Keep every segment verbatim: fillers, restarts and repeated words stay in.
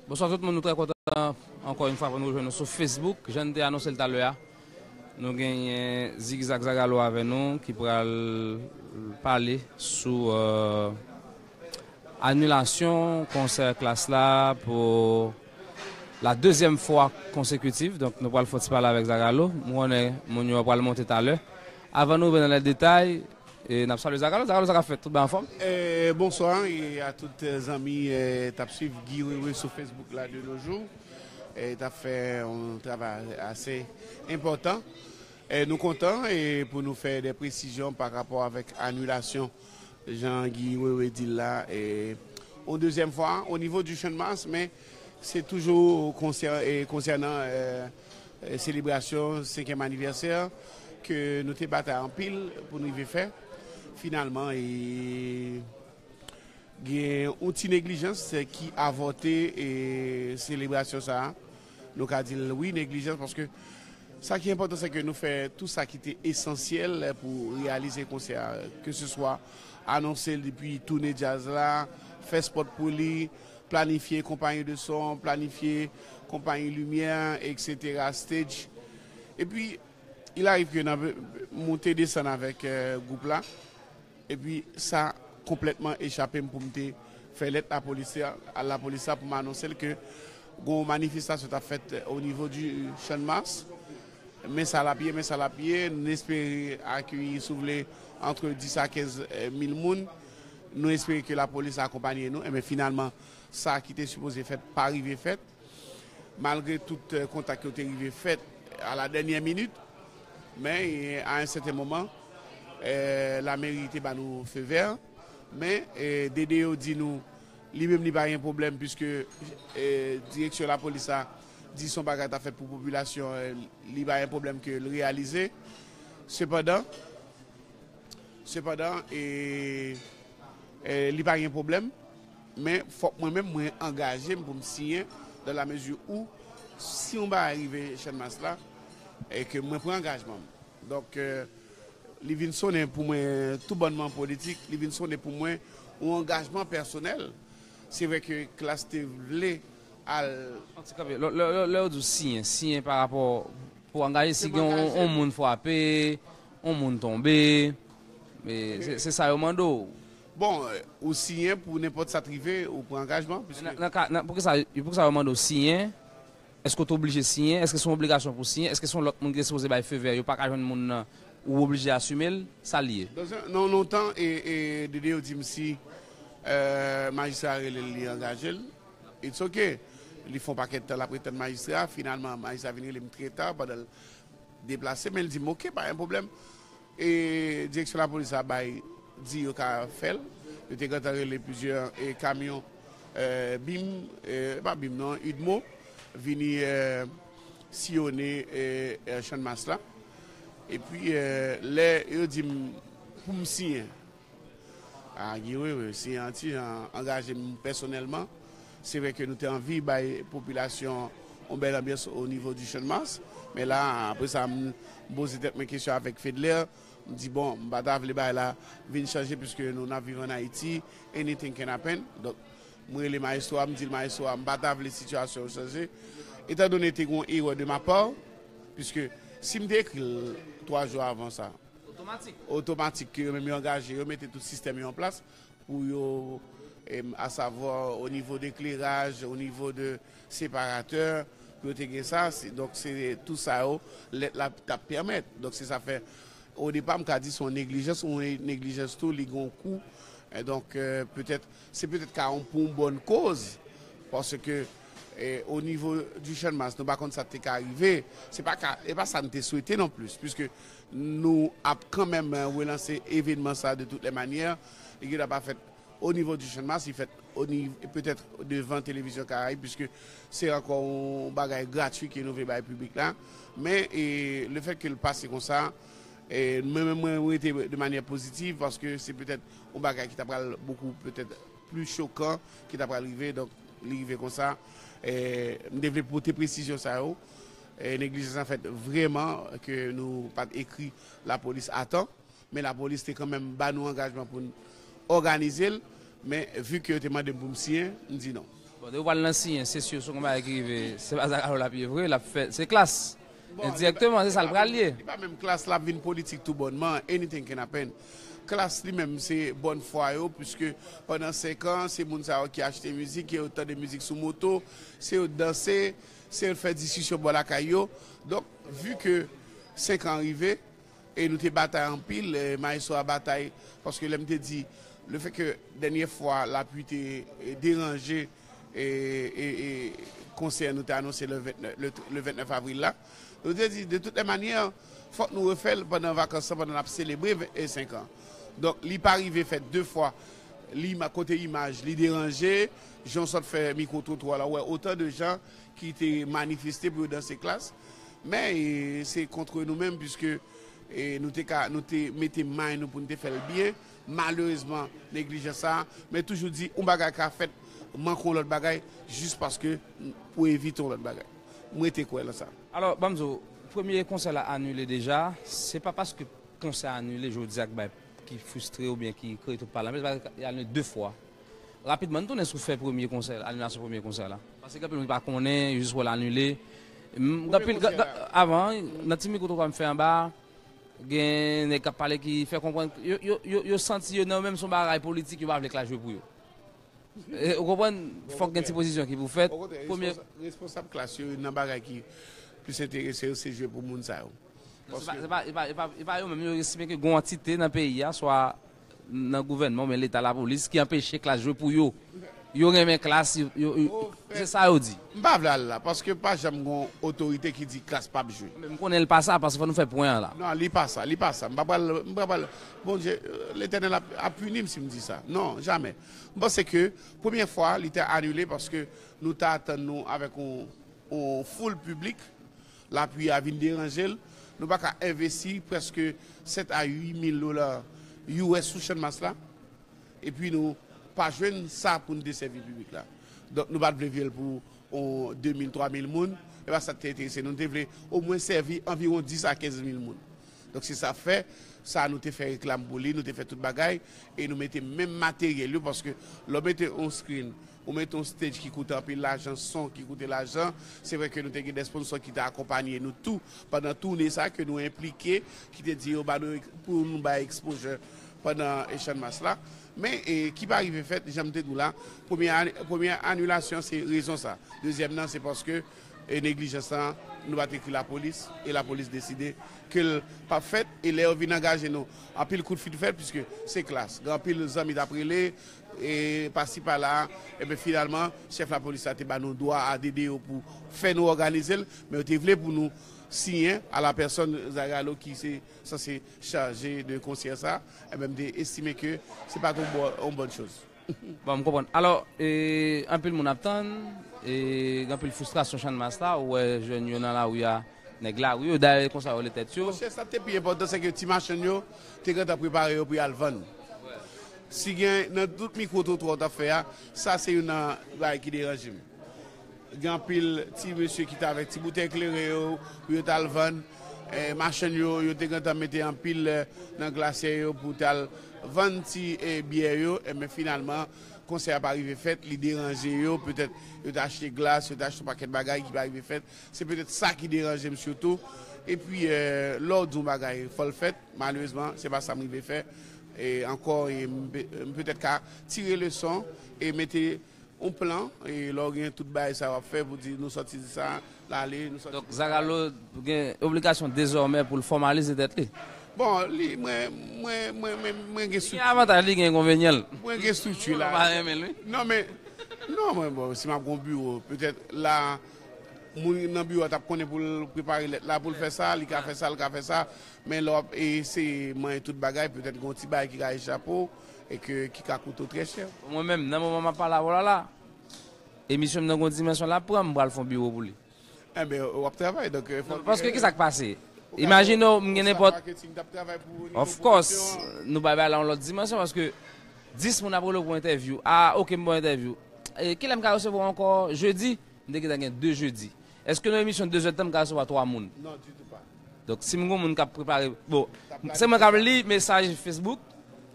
Bonswa tout moun, nou trè kontan ankò yon fwa pou nou rejwenn nou sou Facebook. Jan n te anonse l talè a, nou genyen Zigzag Zagalo avè nou ki pral pale sou, euh, anilasyon konsè Klass la pou la dezyèm fwa konsekitif. Donk, nou pral fè yon ti pale avèk Zagalo. M konnen moun yo pral monte talè. Avan nou rive nan lè detay, e n ap salye Zagalo. Zagalo, sa k ap fèt? Tout bagay anfòm? Eh, bonsoir et à tout, euh, zanmi, eh, t ap swiv Guy Wewe sou Facebook la de nos jours. Eh, t ap fè yon travay ase enpòtan. Eh, nou kontan e pou nou fè de presizyon pa rapò avèk anilasyon, jan Guy Wewe di l la, e yon dezyèm fwa, o nivo di Channmas, men se toujou konsè- e konsènan, eh, eh, selebrasyon senkyèm anivèsè ke nou te batay anpil pou nou rive fè. Finalman, e gen yon ti neglijans ki avòte e selebrasyon sa a. Nou ka di l wi, neglijans, paske sa ki enpòtan, se ke nou fè tou sa ki te esansyèl pou reyalize konsè a, ke se swa anonse l epi toune djaz la, fè spòt pou li, planifye konpayi de son, planifye konpayi limyè, et cetera, stage. Epi, il arrive ke nan monte desann avèk, eh, gwoup la, epi sa konplètman echape m pou m te fè lèt lapolis la, al lapolis la pou m anonse l ke gon manifestasyon t ap fèt o nivo di Channmas. Men sa l ap ye, men sa l ap ye, n espere akeyi, si w vle, antre dis a kenz mil moun. Nou espere ke lapolis akonpaye nou. Enben, finalman, sa ki te sipoze fèt pa rive fèt. Malgre tout, eh, kontak yo te rive fèt a la dènyè minit, men, eh, a yon sèten moman, eh, lameri te ba nou feu vert. Men, eh, D D yo di nou, li menm li pa gen pwoblèm, piske, eh, direksyon lapolis la di se yon bagay t ap fèt pou popilasyon, eh, li pa gen pwoblèm ke l reyalize. Sepandan, sepandan, eh, eh, li pa gen pwoblèm, men fòk mwen menm mwen angaje m pou m siyen, dans la mesure où si yon bagay rive Channmas la, e ke mwen pran angajman m. Donk, eh, li vin sonnen pou mwen toubònman politik, li vin sonnen pou mwen yon angajman pèsonèl. Se vre ke Klass te vle al An ti kanpe, lè lè- lè- lè yo di w siyen, siyen pa rapò pou angaje, si gen yon moun frape, yon moun tonbe, e se se sa yo mande w. Bon, eh, ou siyen pou nenpòt sa t rive, ou pran angajman, piske Nan- nan ka- nan- Poukisa poukisa yo mande w siyen? Èske w te oblije siyen? Èske se yon obligasyon pou siyen? Èske se yon lòt moun ki te sipoze bay feu vert, yo pa ka jwenn moun nan, ou oblije asime l? Sa l ye? Dans un- non, lontan, e, e D D yo di m si, eh, majistra rele l, li angaje l, it's ok. Li fè yon pakèt tan l ap ret tann majistra. Finalman, majistra vin rele m trè ta pandan l deplase, men l di m, ok, pa gen pwoblèm. E direksyon lapolis la bay, di yo ka fè l. Yo te gentan rele plizyè, e, kamyon, eh, bim, eh, pa bim non, idmo, vini, eh, siyone, eh, eh, Channmas la. Epi, eh, lè yo di m pou m siyen, a, Guy Wewe, siyen an ti jan angaje m pèsonèlman. Se vre ke nou te anvi bay popilasyon yon bèl anbyans o nivo di Channmas, men la, apre sa, m m poze tèt mwen kesyon avèk Fedler. M di, bon, m pa ta vle bagay la vin chanje, piske nou n ap viv ann Ayiti, anything can happen. Donk, mwen rele mayestwo a, m di l, mayestwo a, m pa ta vle sitiyasyon an chanje, etandone te gen yon erè de ma part, piske si m te ekri l twa jou avan sa, Otomatik. Otomatik ke yo menm yo angaje, yo mete tout sistèm yo an plas pou yo, em, asavwa o nivo de ekleraj, o nivo de separatè, pou yo te gen sa. Se- Donk, se tou sa yo, lèt la t ap pèmèt. Donk, se sa fè, o depa, m ka di se yon neglijans, yon neglijans tou, li gen yon kou. E donk, eh, petèt, se petèt ka yon, pou yon bòn koz, paske, eh, o nivo di Channmas, nou pa konn sa te ka rive. Se pa ka, e pa sa n te swete non plis, piske nou ap kanmenm, eh, relanse evènman sa de toutes les manières. Li gentan pa fèt o nivo di Channmas, li fèt o nivo, petèt devan Televizyon Karayib, piske se ankò yon bagay gratui ke nou vle bay piblik la. Men, e, lefèt ke l pase konsa, e, mwen menm, mwen rete de manyè pozitiv, paske se petèt yon bagay ki ta pral bokou, petèt, pli chokan ki ta pral rive. Donk, li rive konsa. E, m te vle pote presizyon sa yo. E, neglijans lan fèt vrèman ke nou pa t ekri lapolis a tan, men lapolis te kanmenm ba nou angajman pou n òganize l, men vi ke yo te mande m pou m siyen, m di non. Bon, depi w pral nan siyen, se si se yon bagay ki rive, se pa Zagalo l ap ye vre, l ap fè, se Klass. Bon, li pa, endiyèkteman, se sa l pral ye. Li pa menm Klass, l ap vin politik tou bònman, anything can happen. Klass li menm, se bòn fwa yo, puiske pandan senk an, se moun sa yo ki achte mizik, yo tande mizik sou moto, se yo danse, se yo fè diskisyon bò lakay yo. Donk, vi ke senk an rive, e nou te batay anpil, e, maestro a batay, paske lè m te di, le fè ke dènyè fwa lapli te, e, deranje, e, e, e, konsè nou te anonse le vennèf, le, le vennèf avril la, nou te di, de tout lè manyè, fòk nou refè l pandan vakans lan, pandan n ap selebre ven-, e senk an. Donk, li pa rive fèt de fwa. Li, ma-, kote imaj, li deranje, jan w sot fè mikwo twotwa la, w wè otan de jan ki te manifeste pou yo danse Klass. Men, e, se kont nou menm, puiske, e, nou te ka, nou te mete may nou pou nou te fè l byen. Malerezman, neglijans sa, men toujou di, yon bagay ka fèt, manke yon lòt bagay, jis paske pou evite yon lòt bagay. Mwen te kwè lan sa. Alò, ban m di w, premye konsè la anile deja, se pa paske konsè anile jodi a k bay, ki fristre oubyen ki kreye tout pale, men se pa, li anile de fwa. Rapidman, n tounen sou fè premye konsè, anilasyon premye konsè la. Paske gen anpil moun ki pa konnen, yo jis wè l anile. M, gen anpil, gen, avan, nan ti mikwo twotwa m fè anba, gen nèg k ap pale ki fè konprann, yo, yo, yo, yo santi yo nan yo menm se yon bagay politik, yo pa vle Klass jwe pou yo. E, ou konprann? Fòk gen ti pozisyon ki pou fèt. Okontrè, premye responsab, responsab Klass yo nan bagay ki plis enterese yo, se jwe pou moun sa yo. Non, se pa, se pa, e pa, e pa, e pa yo menm, yo estime ke gen yon antite nan peyi a, swa nan gouvènman oubyen leta, lapolis, ki anpeche Klass jwe pou yo. Yo renmen Klass, yo, yo, yo, se sa yo di. M pa vle al la, paske pa janm gen yon otorite ki di Klass p ap jwe. Men m konnen l pa sa, paske fò nou fè pwen an la. Non, li pa sa, li pa sa. M pa pral, m pa pral, Bondye, euh, Letènèl ap, ap pini m si m di sa. Non, jamè. M panse ke premye fwa, li te anile paske nou te atann nou avèk yon, yon foul piblik. Lapli a vin deranje l. Nou pa ka envesti prèske sèt a uit mil dola U S sou Channmas la. Epi nou pa jwenn sa pou n te sèvi piblik la. Donk, nou pa t vle vye l pou, o, de mil, twa mil moun. E pa sa k te enterese nou. Nou te vle omwen sèvi anviwon dis a kenz mil moun. Donk, se sa fè, sa nou te fè reklam pou li, nou te fè tout bagay, e nou mete menm materyèl yo, paske lè w mete yon screen, ou mete yon stage ki koute anpil lajan, son ki koute lajan, se vre ke nou te gen de sponsò ki te akonpanye nou tou, pandan toune sa ke nou enplike, ki te di yo ba nou ek-, pou nou bay exposure pandan, e, Channmas la. Men, e, ki pa rive fèt, jan m te di w la, premye ani-, premye anilasyon, se rezon sa. Dezyèm nan, se paske, e, neglijans lan, nou pa t ekri lapolis, e lapolis deside ke l p ap fèt, e lè yo vin angaje nou, anpil kout fil fèt, piske se Klass. Gen anpil zanmi t ap rele, e pasi pala, ebyen, finalman, chèf lapolis la te ba nou dwa a dede yo pou fè nou òganize l, men yo te vle pou nou siyen a la pèsòn Zagalo ki se sanse chaje de konsè sa, ebyen, m te estime ke se pa t yon bò-, yon bòn choz. Bon, m konprann. Alò, e, anpil moun ap tann, e, gen anpil fristrasyon Channmas la, ou wè jèn yo nan lari a, nèg lari yo, dayè konsa yo rele tèt yo. Monchè, sa k te pi enpòtan, se ke ti machann yo te gentan prepare yo pou y al vann. Si gen nan tout mikwo twotwa w t ap fè a, sa se youn nan bagay ki deranje m. Gen anpil ti mesye ki t avèk ti boutèy kleren yo pou yo t al vann. E, machann yo, yo te gentan mete anpil, e, nan glasyè yo pou t al vann ti, e, byè yo. Ebyen, finalman, konsè a pa rive fèt, li deranje yo. Petèt, yo te achte glas, yo te achte yon pakèt bagay ki pa rive fèt. Se petèt sa ki deranje m sitou. Epi, e, lè w di yon bagay, fò l fèt. Malerezman, se pa sa m rive fè. E ankò, e m pe-, m petèt ka tire leson e mete yon plan, e lè w gen tout bagay sa w ap fè pou di nou sòti di sa, l ale, nou sòti. Donk, Zagalo gen obligasyon dezòmè pou l fòmalize tèt li. Bon, li, mwen, mwen, mwen, mwen, mwen gen strikti. Li gen avantaj, li gen enkonvenyan l. Mwen gen strikti la. Mwen pa renmen l, wi. Non, men, non, mwen, bon, si m ap gen yon biwo, petèt la, moun nan biwo a t ap konnen pou l prepare lèt la, pou l fè sa, li ka fè sa, li ka fè sa. Men lè w ap eseye manyen tout bagay, petèt gen yon ti bagay ki ka echape w e ke, ki ka koute w trè chè. Mwen menm, nan moman m ap pale avè w la, la, emisyon m nan gen yon dimansyon l ap pran, m pral fè yon biwo pou li. Enben, w ap travay, donk, e, fòk. Paske ki sa k pase? Imajine w, m gen nenpòt. Of course, nou bay bagay la yon lòt dimansyon, paske dis moun ap rele w pou entèvyou. Ah, ok, m ba w entèvyou. E, kilè m ka resevwa w ankò? Jedi? M te gentan gen de jedi. Èske nan emisyon de zèdtan m ka resevwa twa moun? Non, ditou pa. Donk, si m gen moun k ap prepare, bon, se mwen k ap li mesaj Facebook,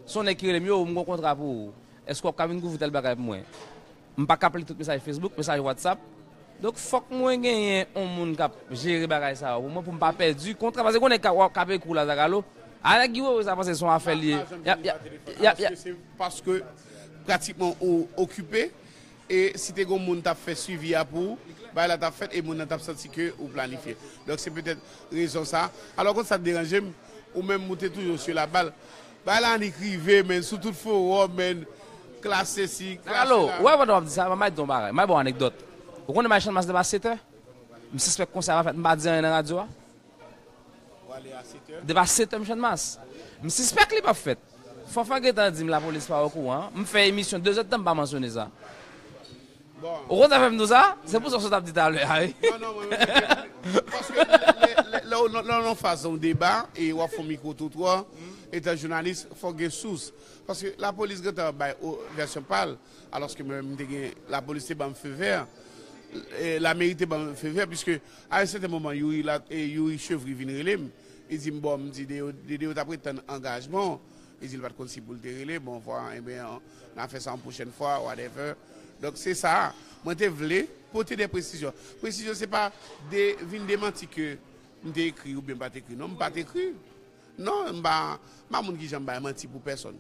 se yon nèg ki rele m, yo, m gen yon kontra pou ou. Èske w ap ka vin kouvri tèl bagay pou mwen? M pa ka ap li tout mesaj Facebook, mesaj WhatsApp. Donk, fòk mwen genyen yon moun k ap jere bagay sa yo pou mwen, pou m pa pèdi kontra. Paske konnen ka, w ap, k ap ekri w la, Zagalo. A nèg ki wè sa panse se yon afè li ye. Y ap, y ap, y ap, y ap, Paske se, paske pratikman ou okipe. E si te gen moun t ap fè swivi a pou ou, bagay la t ap fèt e moun nan t ap santi ke ou planifye. Donk se petèt rezon sa. Alò konn sa k deranje m, ou menm ou te toujou sou la bal. Bagay la annik rive, men sou tout fowòm, men klas sesi, klas Alo, sela. Ou wè pandan w ap di sa, m ap bay yon bagay, m ap bay yon anekdot. Ou konnen m al Channmas depi sèt è? M sispèk konsè a pa fèt, m pa di anyen nan radyo a. Ou ale a sèt è. Depi sèt è m Channmas. M sispèk li p ap fèt. Fanfan gentan di m lapolis pa okouran. M fè emisyon de zè tan m pa mansyone sa. Bon. Ou konn sa fè m di w sa? Se pou sa w sot ap di talè a, wi. Non, non, mwen, mwen, paske lè, lè, lè, lè, lè, lè, lè w nan faz yon deba e w ap fè yon mikwo twotwa, etan jounalis, fòk gen sous. Paske lapolis gentan bay o, vèsyon pa l, alòske mwen menm m te gen, lapolis te ban m feu vert, e, lameri te ban m feu vert, piske a yon sèten moman, Youri, la, e, Youri Chevry vin rele m, li di m, bon, m di, Dede, Dede, yo t ap ret tann angajman w. Li di l pa t konn si pou l te rele. Bon, vwa, ebyen, n a fè sa yon pwochèn fwa, whatever. Donk, se sa. Mwen te vle pote de presizyon. Presizyon, se pa de, vin demanti ke m te ekri oubyen m pa t ekri. Non, m pa t ekri. Non, m pa, m pa moun ki janm bay manti pou pèsonn.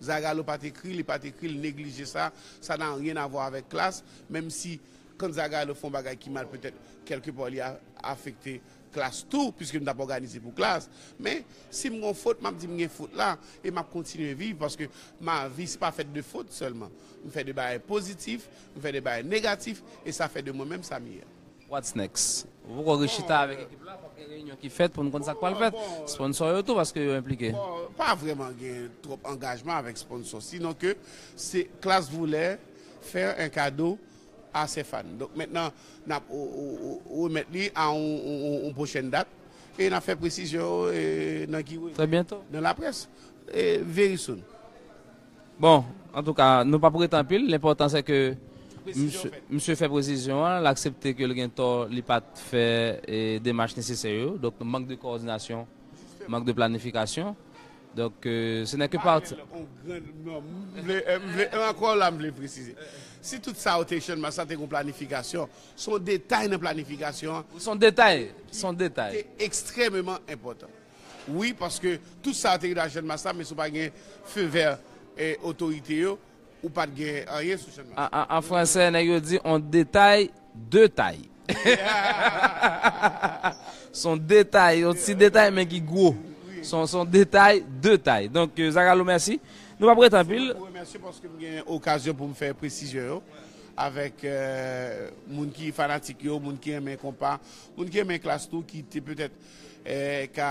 Zagalo pa t ekri, li pa t ekri, li neglije sa. Ça n'a rien à voir avec klas, menm si Kan Zagalo fè yon bagay ki mal, petèt, kèlkepò li a, afekte klas tou, piske m t ap òganize pou klas. Men, si m gen yon fot, m ap di m gen fot la, e m ap kontinye viv, paske ma vie, c'est pas faite de fautes seulement. M fè de bagay pozitif, m fè de bagay negatif, e sa fè de mwen menm sa m ye a. What's next? Ou poko rechita avèk ekip la, fòk gen reyinyon ki fèt pou n konn sa k pral fèt. Sponsò yo tou, paske yo enplike. Bon, pa vrèman gen twòp angajman avèk sponsò, sinon ke se klas voulè fè un cadeau a ses fans. Donk mentnan, n ap o, o, o, remèt li a yon, yon, yon, yon pwochèn dat e n ap fè presizyon yo, e, nan ki Très bientôt. Nan laprès. E, very soon. Bon, antouka, nou p ap rete anpil. Lenpòtan se ke Presizyon misye, fèt. Misye fè presizyon an, l aksepte ke l gen tò, li pa t fè e, demach nesesè yo. Donk, mank de kowòdinasyon, mank de planifikasyon. Donk, e, se nè ke pati. On gran, non, m vle, m vle, ankò la, m vle presize. Si tout sa yo te Channmas la te gen planifikasyon, se yon detay nan planifikasyon an Se yon detay, se yon detay. Te ekstrèmeman enpòtan. Wi, paske tout sa te rive a Channmas la, men si w pa gen feu vert e, otorite yo, ou pa t gen anyen sou Channmas. An, an, an fransè, nèg yo di on détail de taille. Se yon detay, yon ti detay, men ki gwo. Se yon, se yon detay de taille. Donk, e, Zagalo, mèsi. Nou p ap rete anpil. Mwen remèsye paske m gen okazyon pou m fè presizyon yo avèk, e, moun ki fanatik yo, moun ki renmen konpa, moun ki renmen klas tou, ki te petèt, e, ka,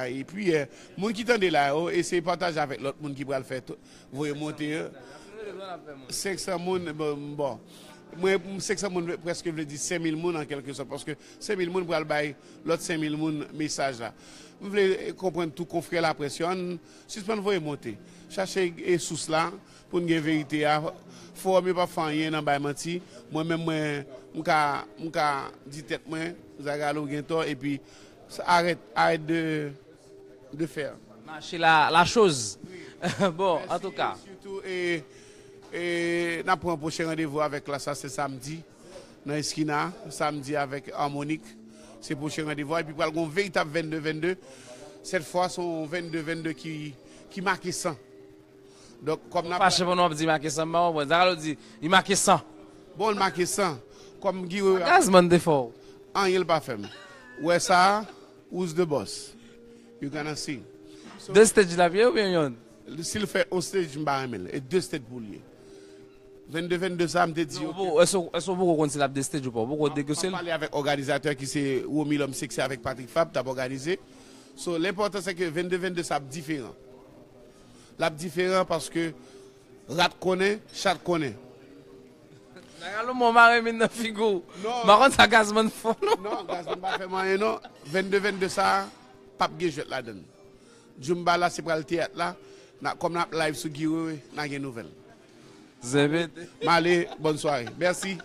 epi, e, moun ki tande la yo, eseye pataje avèk lòt moun ki pral fè tou, voye monte yo. Senk san moun, bon, bon. Mwen, senk san moun prèske vle di senk mil moun an kèlke sòt, paske senk mil moun pral bay lòt senk mil moun mesaj la. M vle, e, konprann tou konfrè laprès yo, ann sispann voye monte. Chache, e, sous la pou n gen verite a. Fowòm yo p ap fè anyen nan bay manti. Mwen menm, mwen, m ka, m ka di tèt mwen, Zagalo gen tò, epi arrête, arrête de, de faire. Mache la, la chose. Bon, antouka. Sitou, e, e, n ap pran pwochen randevou avèk klas la, se samdi, nan Eskina, samdi avèk Harmonik. Se pwochen randevou a, epi pral gen yon veritab vennde vennde. Sèt fwa, se yon vennde vennde ki, ki make san. Donk, kòm n ap Fache pou nou ap di make san, m pa konprann. Zagalo di, li make san. Bon, l make san. Kòm Guy Wewe a Gazman te fò. Anyen l pa fè m. Wè sa, who's the boss? You gonna see. De stage la pye oubyen yonn? Si l fè on stage, m pa renmen l. E de stage pou l ye. Vennde vennde sa, m te di yo. Ou poko, èske, èske ou poko konn si l ap de stage ou pa? Ou poko degose l? Pale avèk òganizatè ki se Romy Lòm Seksi avèk Patrick Fab, t ap òganize. So, lenpòtan se ke vennde vennde sa ap diferan. L ap diferan paske rat konnen, chat konnen. Zagalo, mwen mare min nan figi w. Non. M pa konn sa Gazman fò, non. Non, Gazman pa fè m anyen, non. Vennde vennde sa, p ap gen jwèt ladann. Djoumba la, se pral teyat la. N a, kòm n ap live sou Guy Wewe, n a gen nouvèl. Zenbe. M ale, bòn sware. Mèsi.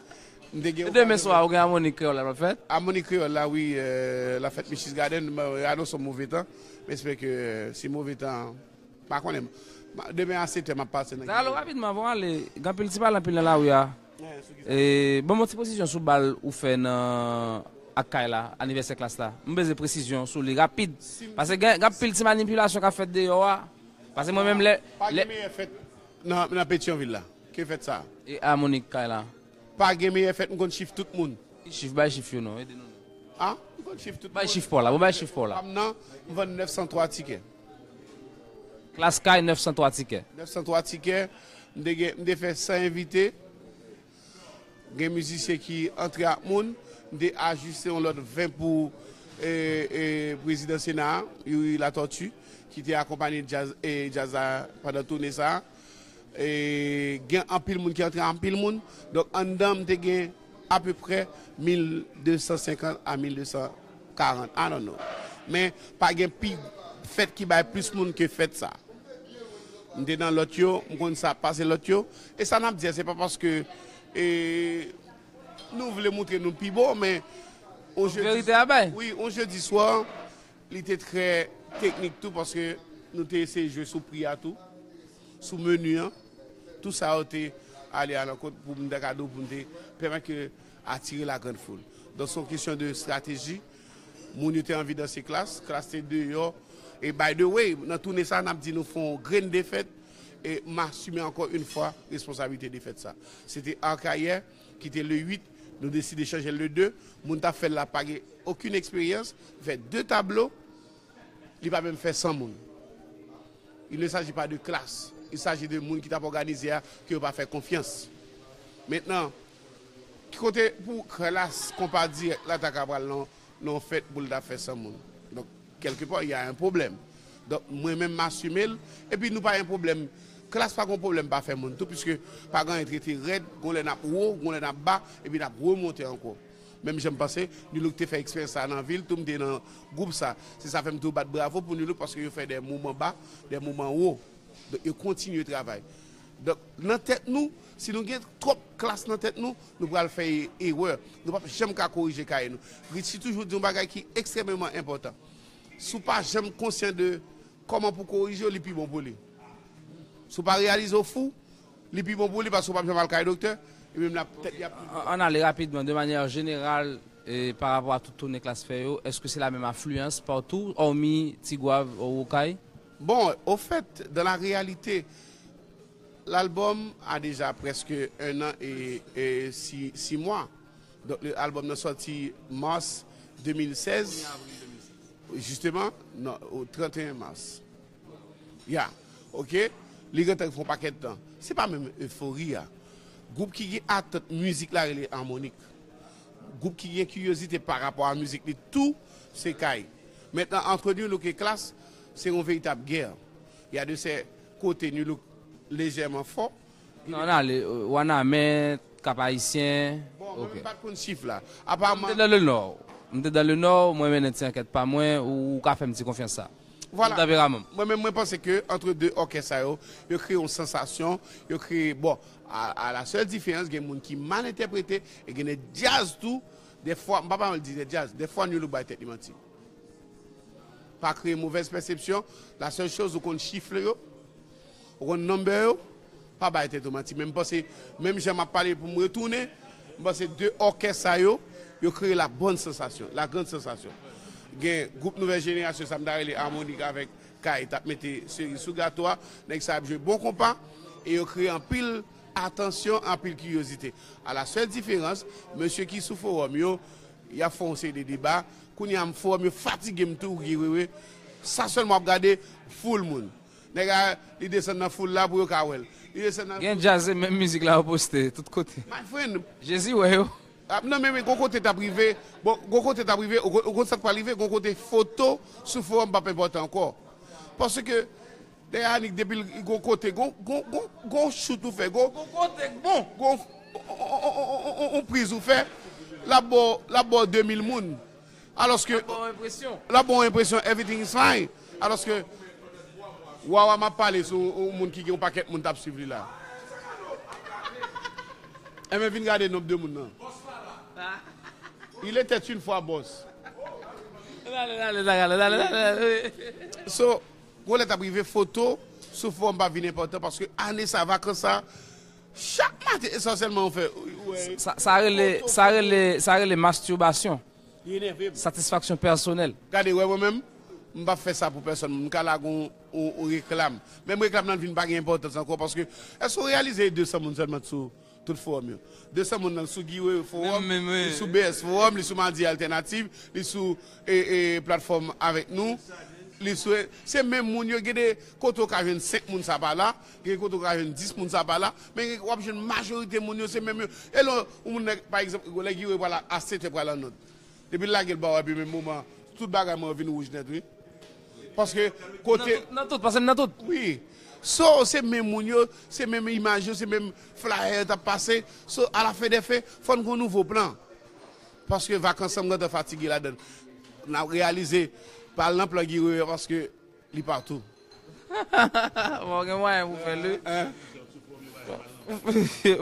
M te gen E demen swa, ou gen Amoni Kreyòl la, l ap fèt? Amoni Kreyòl la, wi, euh, l ap fèt Michis Garden. Mwen anonse yon move tan. M espere ke, euh, si move tan, pa konnen. Ma-, demen a sèt è, m ap pase nan Zagalo, rapidman, avan w ale, gen anpil ti pale anpil nan lari a. E, ban m yon ti presizyon sou bal ou fè nan ak kay la, anivèsè klas la. M bezwen presizyon sou li rapid. Paske gen, gen anpil ti manipilasyon k ap fèt deyò a. Paske mwen menm lè, pa gen meyè fèt nan, nan Petyonvil la ke fèt sa. E amonik kay la. Pa gen meyè fèt, m konn chif tout moun. Ki chif? Bay chif yo non, ede nou. Ah, m konn chif tout moun. Bay chif pa w la, bon, bay chif pa w la. Pam nan, m vann nèf san twa tikè. Klas kay, nèf san twa tikè. Nèf san twa tikè, m te gen, m te fè san envite. Gen mizisyen ki antre ak moun, m te ajiste yon lòt ven pou, e, e, prezidan Sena a, Youri Latortue, ki te akonpanye djaz, e, djaz la pandan toune sa a. E, gen anpil moun ki antre, anpil moun. Donk, anndan, m te gen apeprè mil de san senkant a mil de san karant. I don't know. Men, pa gen pi fèt ki bay plis moun ke fèt sa. M te nan lòt yo, m konn sa ap pase lòt yo. E sa n ap di a, se pa paske, e, nou vle montre nou pi bon, men on jedi, verite a bay. Wi, on jedi swa, li te trè teknik tou, paske nou te eseye jwe sou pri a tou, sou meni an. Tout sa yo te ale alankont pou m ta ka di w, pou m te pèmèt ke atire la grande foule. Donk, se yon kesyon de estrateji. Moun yo te anvi danse klas, klas te deyò. E by the way, nan toune sa, n ap di nou fè yon grenn defèt. E m asime ankò yon fwa responsablite defèt sa. Se te Arcahaie ki te le uit, nou deside chanje l le de. Moun t ap fè l la pa gen okenn eksperyans. Fè de tablo, li pa menm fè san moun. Il ne s'agit pas de classe. Il s'agit de moun ki t ap òganize a, ke yo pa fè konfyans. Mentnan, ki kote pou klas konpa dirèk la ta ka pral nan, nan fèt pou l ta fè san moun? Donk, kèlkepa, y a un problème. Donk, mwen menm, m asime l. Epi, nou pa gen pwoblèm. Klas pa gen pwoblèm pa fè moun tou, piske pa gen anyen trete rèd, gon lè n ap wo, gon lè n ap ba, epi n ap remonte ankò. Menm jan m panse, Nu Look te fè eksperyans sa nan vil, tou m te nan gwoup sa. Se sa fè m tou bat bravo pou Nu Look, paske yo fè de moman ba, de moman wo. Donk, yo kontinye travay. Donk, nan tèt nou, si nou gen twòp klas nan tèt nou, nou pral fè e-, erè. Nou p ap janm ka korije kaye nou. Richie toujou di yon bagay ki ekstrèmeman enpòtan. Si w pa janm konsyan de kòman pou korije w, li pi bon pou li. Si w pa reyalize w fou, li pi bon pou li, paske w p ap janm al kay doktè, e menm la, tèt li ap pi bon. Ann ale rapidman, de manyè jeneral, e, pa rapò a tout toune klas fè yo, èske se la menm afliyans patou, òmi Tigwav, Okay? Bon, ofèt, dans la réalité, l'album a déjà presque un an et, et six, six mois. Donk, le album nan sòti mas de mil sèz. Jisteman, non, o trant e en mas. Ya, oke. Li gentan fè yon pakèt tan. Se pa menm efori a. Gwoup ki gen atant mizik la rele Harmonik. Gwoup ki gen kiryozite pa rapò a mizik li tou, se Kay. Mentnan, ant Nu Look e Klass, se yon veritab gè. Y a de sè kote Nu Look lejèman fò. Non, n ale, euh, Wanament, Kap Ayisyen. Bon, mwen menm pa t konn chif la. Aparaman. M te nan le Nò. M te nan le Nò, mwen mennen ti ankèt pa mwen, ou, ou ka fè m ti konfyans sa. Vwala. Tanperaman. Mwen menm, mwen panse ke antre de òkès sa yo, yo kreye yon sansasyon, yo kreye, bon, a, a la sèl diferans, gen moun ki mal entèprete, e gen de djaz tou, dèfwa, m pa pral di de djaz, dèfwa Nu Look bay tèt li manti. Pa kreye movèz pèsepsyon, la sèl choz ou konn chifle yo, ou konn number yo, pa bay tèt ou manti. Men m panse, menm jan m ap pale pou m retounen, m panse de òkès sa yo, yo kreye la bonne sensation, la grande sensation. Gen gwoup nouvèl jenerasyon, sa m ta rele Harmonik avèk Kay, t ap mete seriz sou gato a, nèg sa ap jwe bon konpa, e yo kreye anpil atansyon, anpil kiryozite. A la sèl diferans, mesye ki sou fowòm yo, y ap fè yon seri de deba, kounye a m fowòm yo fatige m tou, wi, wi, wi. Sa sèlman w ap gade, foul moun. Nèg la, li desann nan foul la pou yo ka wè l. Li desann nan. Gen djaz, se menm mizik la yo poste tout kote. My friend. Jezi wè yo. Ah, non, men, men, gon kote t ap rive. Bon, gon kote t ap rive, ou kon-, ou konn sa k pral rive, gon kote foto sou fowòm p ap enpòtan ankò. Paske, dèyè Anik, depi l gon kote, gon, gon, gon, gon shoot ou fè, gon, gon kote k bon, gon, on, on priz ou fè, l ap ba w, l ap ba w de mil moun. Alòske, l ap ba w enpresyon, l ap ba w enpresyon everything is fine. Alòske, Wawa m ap pale sou yon moun ki gen yon pakèt moun t ap swiv li la. Enben, vin gade nonb de moun nan. Il était une fois boss. Dale, dale, dale, dale, dale. So, gon lè t ap rive foto sou fowòm pa vin enpòtan paske ane sa, vakans sa, chak maten, esansyèlman, ou fè, Sa, sa rele, sa rele, sa rele mastibasyon. Li enève m. Satisfaksyon pèsonèl. Gade, wè mwen menm, m p ap fè sa pou pèsonn. M ka lage yon, yon, yon reklam. Menm reklam nan vin pa gen enpòtans ankò paske èske w reyalize e de san moun sèlman t sou tout fowòm yo? De san moun nan sou Guy Wewe fowòm, Menm, menm, wi. Li sou B S fowòm, li sou Madi Altènativ, li sou e, e, platfòm avèk nou. Li sou, se menm moun yo, gen de kote w ka jwenn senk moun sa pa la, gen kote w ka jwenn dis moun sa pa la, men w ap jwenn majorite moun yo se menm yo. E lè yon moun nèg, pa egzanp, lè Guy Wewe pral a, a sèt è pral an nòt. Depi l lage l ba w epi menm moman, tout bagay mwen yo vin wouj nèt wi. Paske kote Nan tout, paske m nan tout. Wi. So, se menm moun yo, se menm imaj yo, se menm flyer yo t ap pase. So, a la fen dè fen, fò n gen yon nouvo plan. Paske vakans lan m gentan fatige ladan l. N ap reyalize, pa al nan plan Guy Wewe paske li patou. Bon, gen mwayen pou fè l, wi.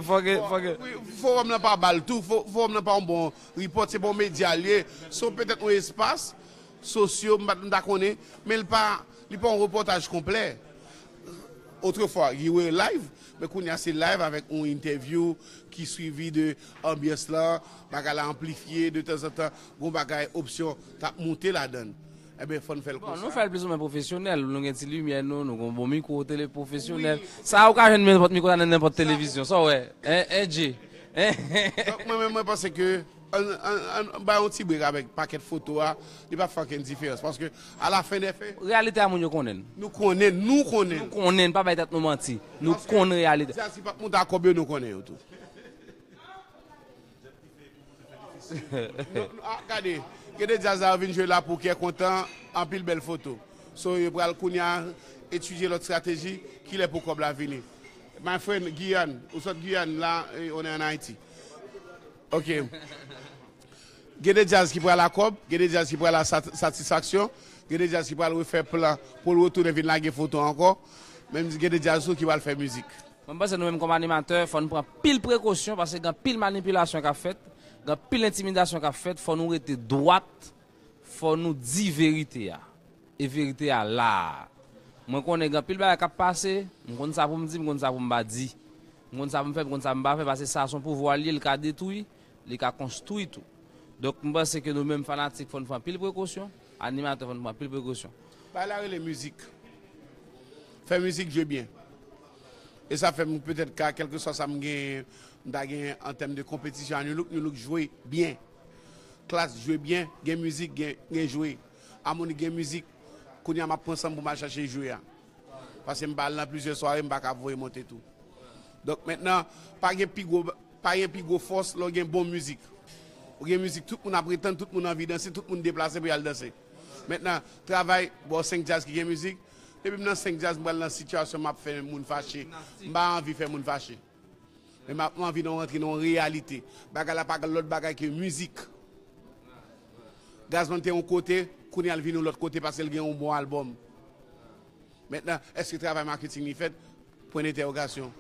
Fò gen, fò gen. Wi, fowòm nan pa ba l tou, fo- fowòm nan pa yon bon report, se pa yon medya l ye. Se petèt yon espas sosyo, m pa m ta konnen, men l pa, li pa yon repòtaj konplè. Otrefwa, Guy Wewe live, men kounye a se live avèk yon entèvyou ki swivi de anbyans lan, bagay la anplifye, de tanzantan, gon bagay, opsyon k ap moute ladan l. Ebyen, fò n fè l Bon, nou konsa. fè l plis ou mwen pwofesyonèl, nou gen ti limyè nou, nou gen yon bon mikwo tele pwofesyonèl. Sa ou ka jwenn nenpòt mikwo nan nenpòt televizyon, sa w wè? Hein, N J? Hein? Donk, mwen menm, mwen panse ke an, an, an, bay yon ti brek avèk pakèt foto a, li pa fè okenn diferans. Paske, a la fen dè fen, Reyalite a moun yo konnen. nou konnen, nou konnen. Nou konnen, pa bay tèt nou manti. Nou konn reyalite. Djaz ki p ap moute a kòb yo, nou konnen yo tou. Non, non, ah, gade, gen de djaz la yo vin jwe la pou kè kontan, anpil bèl foto. So, yo pral kounye a etidye lòt estrateji, kilè pou kòb la vini. My friend, Guyane, ou sot Guyane, la, eh, on est en Haïti. Ok. Gen de djaz ki pral a kòb, gen de djaz ki pral a sat- satisfaksyon, gen de djaz ki pral refè plan pou l retounen vin lage foto ankò, menm gen de djaz tou ki pral fè mizik. Mwen panse nou menm kòm animatè, fò n pran pil prekosyon paske gen pil manipilasyon k ap fèt, gen pil entimidasyon k ap fèt, fò nou rete dwat, fò nou di verite a. E verite a la a. Mwen konnen gen anpil bagay k ap pase, m konn sa pou m di, m konn sa pou m pa di. M konn sa pou m fè, m konn sa pou m pa fè, paske sa se yon pouvwa l ye, l ka detwi, li ka konstwi tou. Donk, m panse ke nou menm fanatik, fò n pran anpil prekosyon, animatè, fò n pran anpil prekosyon. Bagay la rele mizik. Fè mizik, jwe byen. E sa fè m petèt ka, kèlkeswa sa m gen, m ta gen an tèm de konpetisyon a New Look, New Look jwe byen. Klass jwe byen, gen mizik, gen, gen jwe. Amoni gen mizik, kounye a m ap pran san m pou m al chache jwe a. Paske m pa al nan plizyè sware, m pa ka voye monte tou. Donk mentnan, pa gen pi gwo, pa gen pi gwo fòs lè w gen bon mizik. Ou gen mizik, tout moun ap ret tann, tout moun anvi danse, tout moun deplase pou y al danse. Mentnan, travay, bon, senk djaz ki gen mizik, depi m nan senk djaz, m pral nan sitiyasyon m ap fè moun fache. M pa anvi fè moun fache. Men m ap, m anvi nou rantre nan yon reyalite. Bagay la pa gen lòt bagay ke mizik. Gazman te yon kote, kounye a l vin yon lòt kote paske l gen yon bon albòm. Mentnan, èske travay maketing li fèt? Pwen de entèwogasyon.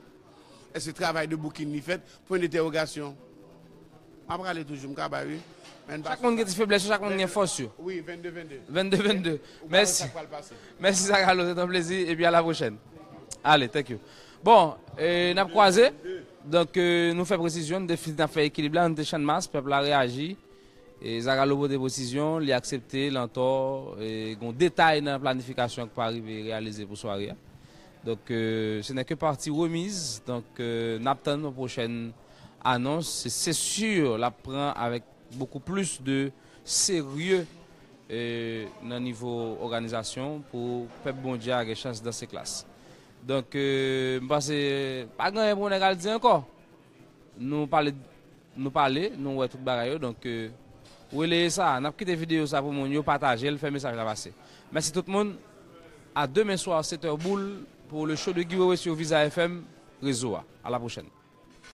Èske travay de booking li fèt? Pwen de entèwogasyon. M ap rale toujou, m ka bay, wi. Men n pa Chak moun gen ti feblès yo, chak moun gen fòs yo. Wi, vennde vennde. Vennde vennde. Ou pa wè Mèsi. Sa k pral pase. Mèsi Zagalo, se te yon plezi, epi a la pwochèn. Ale, thank you. Bon, e, n ap kwaze. Donk, e, nou fè presizyon, nou te fin ap fè ekilib la, nou te Channmas, pèp la reyaji. E Zagalo pote presizyon, li aksepte, l antò, e, gon detay nan planifikasyon ki pa rive reyalize pou sware a. Donk, e, ce n'est que partie remise. Donk, e, n ap tann yon pwochèn anons. Se, se sur, l ap pran avèk beaucoup plus de sérieux, e, nan nivo òganizasyon pou pèp Bondye a gen chans danse klass. Donk, e, m panse pa gen anyen pou nèg al di ankò. Nou pale, nou pale, nou wè tout bagay yo. Donk, e, releye sa. N ap kite videyo sa pou moun yo, pataje l, fè mesaj la pase. Mèsi tout moun. À demain soir, sept heures boule, pour le show de Guy Wewe sur Visa F M, rezo a. À la prochaine.